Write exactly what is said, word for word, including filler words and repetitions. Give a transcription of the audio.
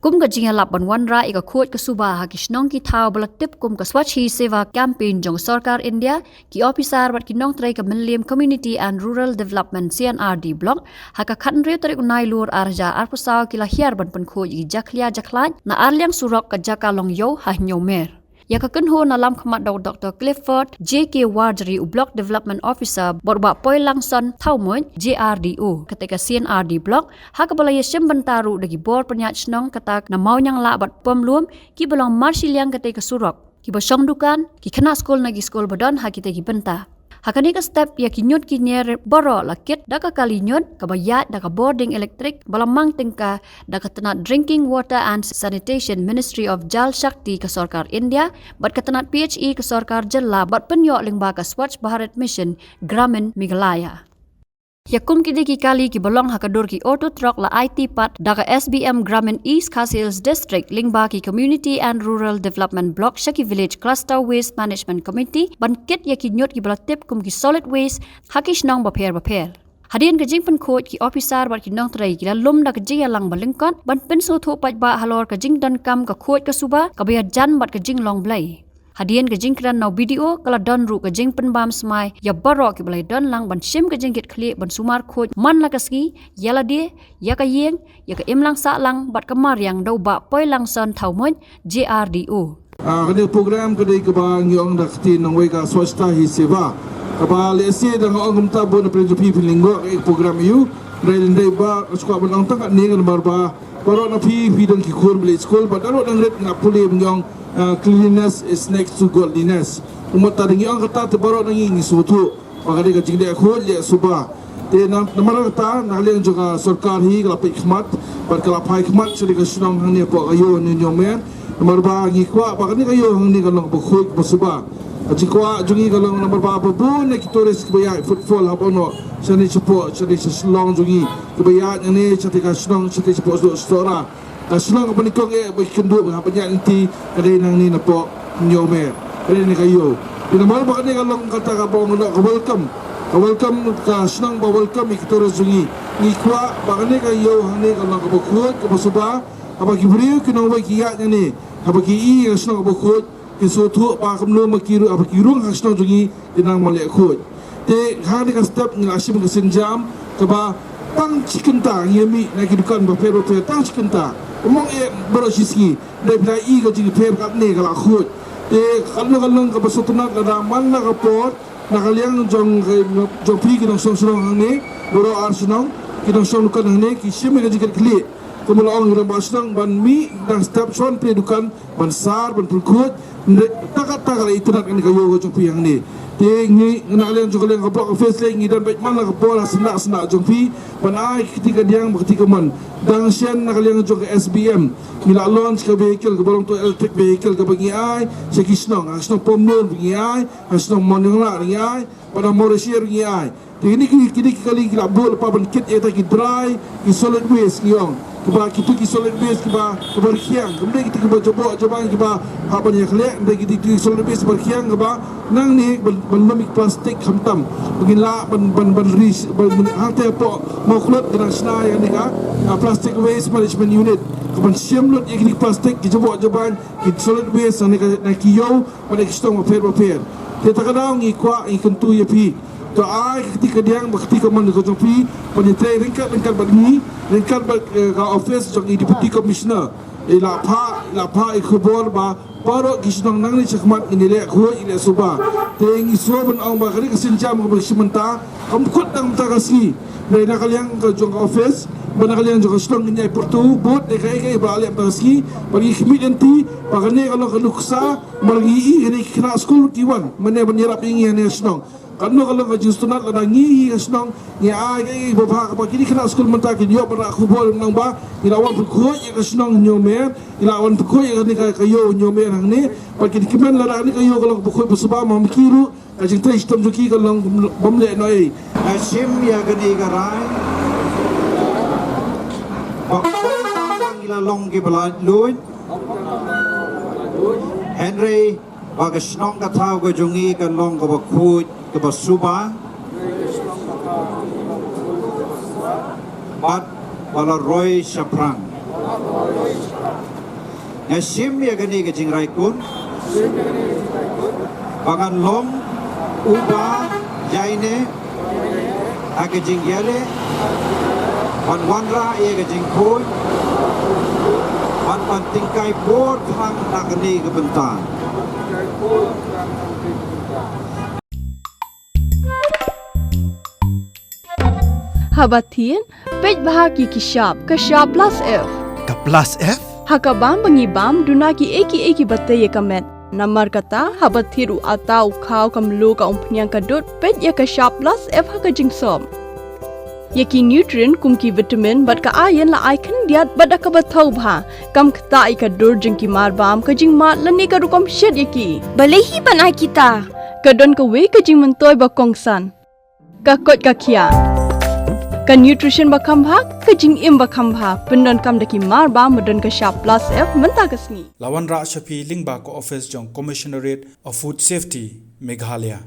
Kum ka jingïalap ban wanrah ïa ka khuid ka suba ha ki shnong ki thaw ba la tip kum ka Swachh Hi Seva campaign jong ka sorkar India, ki ophisar bad ki nongtrei ka Mylliem Community and Rural Development C and R D Block ha ka khathynriew tarik u Nailur arhajar arphew saw ki la hiar ban pynkhuid ïa ki jakhlia jakhlaiñ na arliang surok ka jaka Longïew ha Hynñiewmer. Ïa ka kynhun na lam khmat da u Doctor Clifford J K Warjri u Block Development Officer bad u Bah Poilangson Thawmoit J R D O kata ka C and R D Block, ha kaba la ïashim bynta ruh da ki bor pynïaid shnong kata na Mawnianglah bad Pamlum, ki ba long marshiliang kata ka surok, ki ba shong dukan, ki khynnah skul na ki skul ba don ha kita ki bynta. Ha kane ka step ïa ki ñiut ki ñier baroh la kit da ka kali ñiut kaba ïaid da ka bording elektrik ba la mang tyngka da ka tnat Drinking Water and Sanitation, Ministry of Jal Shakti ka sorkar India bad ka tnat P H E ka sorkar jylla bad pynïoh lyngba ka Swachh Bharat Mission Gramin Meghalaya. Ïa kum ki dei ki kali ki ba long ha ka dur ki auto truck la aiti pat da ka S B M Gramin East Khasi Hills District lyngba ki Community and Rural Development Block sha ki Village Cluster Waste Management Committee ban kit ïa ki ñiut ki ba la tip kum ki solid waste ha ki shnong bapher bapher. Hadien ka jingpynkhuid, ki ophisar bad ki nongtrei ki la lum da ka jingïalang ba lyngkot ban pynsngewthuh paidbah halor ka jingdonkam ka khuid ka suba kaba ïajan bad ka jinglong blei. Hadien ka jingkren na u B D O ka la don ruh ka jingpynbam smai ïa baroh ki ba la ïadon lang ban shim ka jingkitkhlieh ban sumar khuid man la ka sngi, ïa lade, ïa ka ïing, ïa ka imlang sahlang bad ka mariang da u Bah Poilangson Thawmoit J R D O. Ah, kane ka program ka dei kaba ngi ong da ka ktien nongwei ka Swachhata Hi Seva. Kaba lehse da nga ong kumta bun na pyrshah phi phin lyngkot ka program ïa u. Hynrei lehse ba nga sngewkwah ban ong tang katne namar ba baroh na phi phi don ki khun ba leit skul bad baroh dang rit na pule ba ngi ong, ah, cleanliness is next to godliness. Kumta da ngi ong kata te baroh na ngi ngi sngewthuh ba ka dei ka jingleh khuid leh suba. Te na, namar kata na liang jong ka sorkar hi ka la peit khmat bad ka la phai khmat sha ka shnong hangne hapoh ka ïew Hynñiewmer. Namar ba ngi kwah ba kane ka ïew hangne kan long kaba khuid kaba suba. Ka jingkwah jong ngi ka long namar ba ba bun na ki tourist kiba ïaid footfall haba noh shane shapoh shane sha Shillong jong ngi, kiba ïaid hangne sha te ka shnong sha te shapoh Sohra. Ka shnong kaba nyngkong eh ba kynduh haba ïaid lynti ka dei nangne napoh Hynñiewmer, ka dei ne ka ïew. Te namar ba kane ka long kata kaba ong noh ka welcome, ka welcome, ka shnong ba welcome ïa ki tourist jong ngi. Ngi kwah ba kane ka ïew hangne kan long kaba khuid kaba suba, haba ki briew ki nongwei ki ïaid hangne, haba ki i ïa ka shnong kaba khuid, ki sngewthuh ba kumno ma ki rung, haba ki rung ha ka shnong jong ngi, ki nang ban leh khuid. Te ha kane ka step ngi la shim ka sienjam kaba tang shi kynta ngi mih na ki dukan bapher bapher, tang shi kynta. Ym ong eh baroh shi sngi, hynrei phi la i ka jingpher katne ka la khuid. Te ka long, ka long kaba sngewtynnat lada man la ka por na ka liang jong, jong phi ki nongshong shnong hangne, baroh ar shnong, ki nongshong dukan hangne ki shim ïa ka jingkitkhlieh. Kumba la ong ïa u rangbah shnong ban mih dang step shon plie dukan ban sar ban pynkhuid. Nde ta ka, ta ka la itynnat kane ka ïew ka jong phi hangne. Te ngi na ka liang jong ka liang ka block office lei ngi don beit man la ka por ha syndah syndah jong phi ban ai ka kti kadiang bad ka kti kamon. Dang shen na ka liang jong ka S B M ngi la launch ka vehicle kaba long to electric vehicle kaba ngi ai sha ki shnong, ha shnong Pamlun ngi ai, ha shnong Mawnianglah ngi ai, bad ha Mawryshire ngi ai. Te kine ki, kine ki kali ki la buh lypa ban kit ïa kita ki dry, ki solid waste ngi ong. Kiba kito ki solid waste kiba, kiba rkhiang. Kam dei kita kiba jaboh jabang kiba hap ban ïakhleh, hynrei kita ki solid waste kiba rkhiang kiba nangne ban, ban lum ïa ki plastik khamtam. Ba ngin lah ban, ban, ban ris, ban, ban hangta hapoh Mawklut ngi dang shna ïa kane ka, ah, plastic waste management unit. Kaban shim lut ïa kine ki plastik ki jaboh jabang, ki solid waste na ka, na ki ïew, bad na ki shnong bapher bapher. Te ta ka daw ngi kwah ngi kyntu ïa phi. To ai ka kti kadiang bad ka kti kamon ka jong phi ban ïatrei ryngkat ryngkat bad ngi, ryngkat bad, eh, ka office jong i Deputy Commissioner. I la phah, i la phah i khubor ba baroh ki shnong nangne shakhmat ngin ïaleh khuid ïaleh suba. Te ngi sngewbha ban ong ba kane ka sienjam kaba ngi shim mynta kam kut tang mynta ka sngi. Hynrei na ka liang ka jong ka office bad na ka liang jong ka shnong ngin ïai pyrto bud ïa kaei kaei ba la leh mynta ka sngi. Bad ngi khmih lynti ba kane ka long ka nuksa ba ngi i kane ki khynnah skul ki wan mynne ban ïarap ïa ngi ha kane ka shnong. Katno ka long ka jingsngewtynnat lada ngi hi ka shnong ngi ai kaei kaei ba bha kaba kine ki khynnah skul mynta kin ïoh ban rah khubor ïa ngi ba ngi la wan pynkhuid ïa ka shnong Hynñiewmer, ngi la wan pynkhuid ïa kane ka, ka ïew Hynñiewmer hangne. Bad kin kmen lada kane ka ïew ka long kaba khuid ba suba, ma ma ki ruh ka jingtrei shitom jong ki ka long bym leh noh ei. Nga shim ïa kane ka rai ba ngi la long kiba laitluid. Hynrei ba ka shnong ka thaw ka jong ngi kan long kaba khuid kaba suba bad ba la roi shaphrang. Nga shim ïa kane ka jingrai kun ba ngan long uba ïaineh ha ka jingïaleh ban wanrah ïa ka jingkhuid ban ban tyngkai por thrang na kane ka bynta. Haba thied, peit bha ki ki shap, ka shap plus F. Ka plus F? Ha ka bam ba ngi bam, duna ki ei ki ei ki ba tei ïa ka met. Namar kata, haba thied u ata u khaw ka mluh ka umphniang ka dud, peit ïa ka shap plus F ha ka jingsop. Ïa ki nutrient kum ki vitamin bad ka iron la ai khyndiat bad da kaba thaw bha. Kam ktah ïa ka dur jong ki mar bam, ka jingmad lane ka rukom shet ïa ki. Balei hi ban ai kita? Ka don kawei ka jingmyntoi ba kongsan. Ka koit ka khiah. Ka nutrition ba kham bha, ka jingim ba kham bha. Pyndonkam da ki mar bam ba don ka shap plus F mynta ka sngi. La wanrah sha phi lyngba ka office jong Commissionerate of Food Safety, Meghalaya.